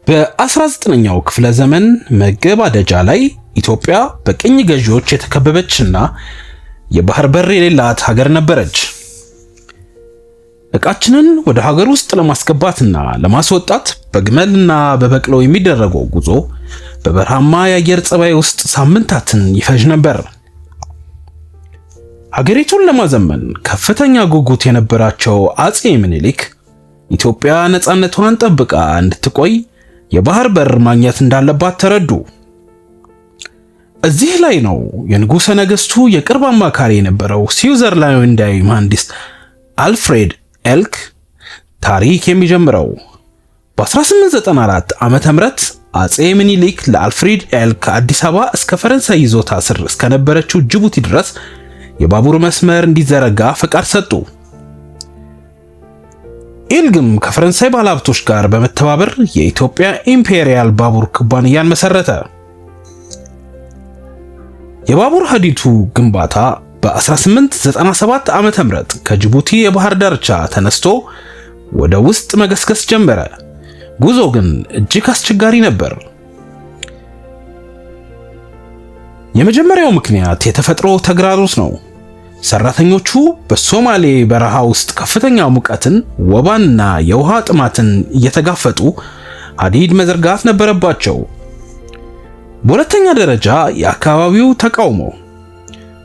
በ19ኛው ክፍለ ዘመን መገባደጃ ላይ ኢትዮጵያ በቅኝ ገዢዎች የተከበበችና የባህር በር የሌላት ሀገር ነበረች። ዕቃችንን ወደ ሀገር ውስጥ ለማስገባትና ለማስወጣት በግመልና በበቅሎ የሚደረገው ጉዞ በበረሃማ የአየር ጸባይ ውስጥ ሳምንታትን ይፈጅ ነበር። ሀገሪቱን ለማዘመን ከፍተኛ ጉጉት የነበራቸው አጼ ምኒልክ ኢትዮጵያ ነፃነቷን ጠብቃ እንድትቆይ የባህር በር ማግኘት እንዳለባት ተረዱ። እዚህ ላይ ነው የንጉሠ ነገሥቱ የቅርብ አማካሪ የነበረው ስዊዘርላንዳዊ መሐንዲስ አልፍሬድ ኤልክ ታሪክ የሚጀምረው። በ1894 ዓመተ ምህረት አጼ ምኒልክ ለአልፍሬድ ኤልክ ከአዲስ አበባ እስከ ፈረንሳይ ይዞታ ስር እስከነበረችው ጅቡቲ ድረስ የባቡር መስመር እንዲዘረጋ ፈቃድ ሰጡ። ኤልግም ከፈረንሳይ ባለሀብቶች ጋር በመተባበር የኢትዮጵያ ኢምፔሪያል ባቡር ኩባንያን መሰረተ። የባቡር ሐዲዱ ግንባታ በ1897 ዓመተ ምህረት ከጅቡቲ የባህር ዳርቻ ተነስቶ ወደ ውስጥ መገስገስ ጀመረ። ጉዞ ግን እጅግ አስቸጋሪ ነበር። የመጀመሪያው ምክንያት የተፈጥሮ ተግዳሮት ነው። ሰራተኞቹ በሶማሌ በረሃ ውስጥ ከፍተኛ ሙቀትን፣ ወባንና የውሃ ጥማትን እየተጋፈጡ ሐዲድ መዘርጋት ነበረባቸው። በሁለተኛ ደረጃ የአካባቢው ተቃውሞ፣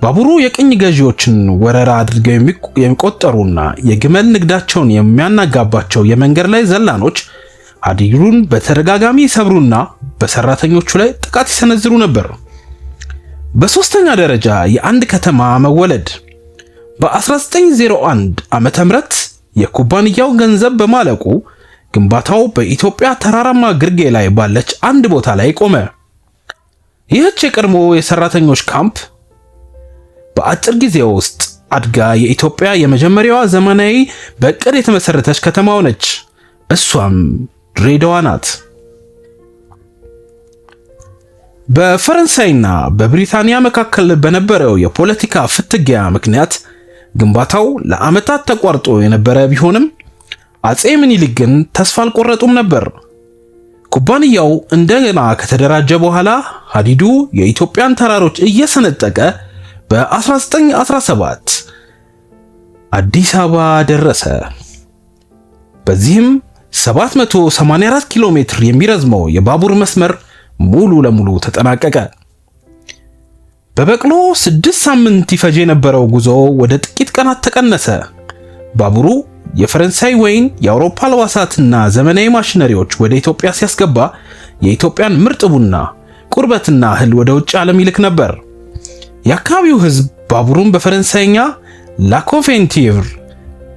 ባቡሩ የቅኝ ገዢዎችን ወረራ አድርገው የሚቆጠሩና የግመል ንግዳቸውን የሚያናጋባቸው የመንገድ ላይ ዘላኖች ሐዲዱን በተደጋጋሚ ይሰብሩና በሰራተኞቹ ላይ ጥቃት ይሰነዝሩ ነበር። በሶስተኛ ደረጃ የአንድ ከተማ መወለድ፣ በ1901 ዓመተ ምህረት የኩባንያው ገንዘብ በማለቁ ግንባታው በኢትዮጵያ ተራራማ ግርጌ ላይ ባለች አንድ ቦታ ላይ ቆመ። ይህች የቀድሞ የሰራተኞች ካምፕ በአጭር ጊዜ ውስጥ አድጋ የኢትዮጵያ የመጀመሪያዋ ዘመናዊ በእቅድ የተመሰረተች ከተማ ሆነች። እሷም ድሬዳዋ ናት። በፈረንሳይና በብሪታንያ መካከል በነበረው የፖለቲካ ፍትጊያ ምክንያት ግንባታው ለዓመታት ተቋርጦ የነበረ ቢሆንም አጼ ምኒልክ ግን ተስፋ አልቆረጡም ነበር። ኩባንያው እንደገና ከተደራጀ በኋላ ሐዲዱ የኢትዮጵያን ተራሮች እየሰነጠቀ በ1917 አዲስ አበባ ደረሰ። በዚህም 784 ኪሎ ሜትር የሚረዝመው የባቡር መስመር ሙሉ ለሙሉ ተጠናቀቀ። በበቅሎ 6 ሳምንት ይፈጅ የነበረው ጉዞ ወደ ጥቂት ቀናት ተቀነሰ። ባቡሩ የፈረንሳይ ወይን፣ የአውሮፓ አልባሳትና ዘመናዊ ማሽነሪዎች ወደ ኢትዮጵያ ሲያስገባ የኢትዮጵያን ምርጥ ቡና፣ ቁርበትና እህል ወደ ውጭ ዓለም ይልክ ነበር። የአካባቢው ሕዝብ ባቡሩን በፈረንሳይኛ ላኮቬንቲቭር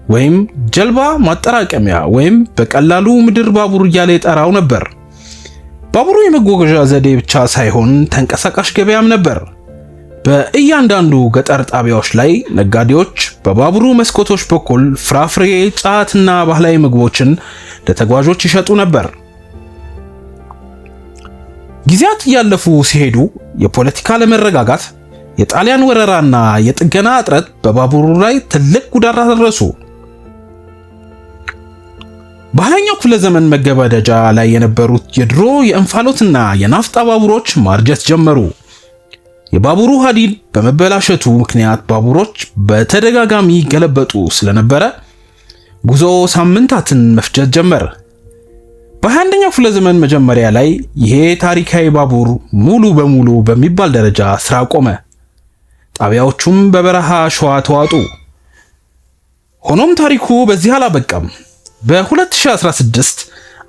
ወይም ጀልባ ማጠራቀሚያ ወይም በቀላሉ ምድር ባቡር እያለ ይጠራው ነበር። ባቡሩ የመጓጓዣ ዘዴ ብቻ ሳይሆን ተንቀሳቃሽ ገበያም ነበር። በእያንዳንዱ ገጠር ጣቢያዎች ላይ ነጋዴዎች በባቡሩ መስኮቶች በኩል ፍራፍሬ፣ ጫትና ባህላዊ ምግቦችን ለተጓዦች ይሸጡ ነበር። ጊዜያት እያለፉ ሲሄዱ የፖለቲካ አለመረጋጋት፣ የጣሊያን ወረራና የጥገና እጥረት በባቡሩ ላይ ትልቅ ጉዳት አደረሱ። በሃያኛው ክፍለ ዘመን መገባደጃ ላይ የነበሩት የድሮ የእንፋሎትና የናፍጣ ባቡሮች ማርጀት ጀመሩ። የባቡሩ ሐዲድ በመበላሸቱ ምክንያት ባቡሮች በተደጋጋሚ ይገለበጡ ስለነበረ ጉዞ ሳምንታትን መፍጀት ጀመር። በ21ኛው ክፍለ ዘመን መጀመሪያ ላይ ይሄ ታሪካዊ ባቡር ሙሉ በሙሉ በሚባል ደረጃ ስራ ቆመ። ጣቢያዎቹም በበረሃ አሸዋ ተዋጡ። ሆኖም ታሪኩ በዚህ አላበቃም። በ2016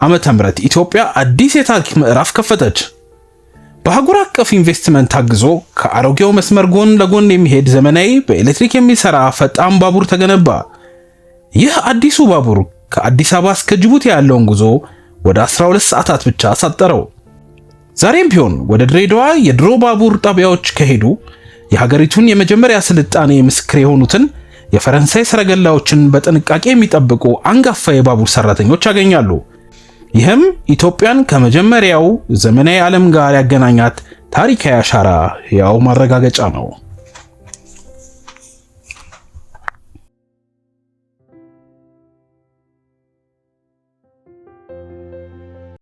ዓመተ ምህረት ኢትዮጵያ አዲስ የታሪክ ምዕራፍ ከፈተች። በአህጉር አቀፍ ኢንቨስትመንት ታግዞ ከአሮጌው መስመር ጎን ለጎን የሚሄድ ዘመናዊ በኤሌክትሪክ የሚሰራ ፈጣን ባቡር ተገነባ። ይህ አዲሱ ባቡር ከአዲስ አበባ እስከ ጅቡቲ ያለውን ጉዞ ወደ 12 ሰዓታት ብቻ አሳጠረው። ዛሬም ቢሆን ወደ ድሬዳዋ የድሮ ባቡር ጣቢያዎች ከሄዱ የሀገሪቱን የመጀመሪያ ስልጣኔ ምስክር የሆኑትን የፈረንሳይ ሰረገላዎችን በጥንቃቄ የሚጠብቁ አንጋፋ የባቡር ሰራተኞች ያገኛሉ። ይህም ኢትዮጵያን ከመጀመሪያው ዘመናዊ ዓለም ጋር ያገናኛት ታሪካዊ አሻራ ያው ማረጋገጫ ነው።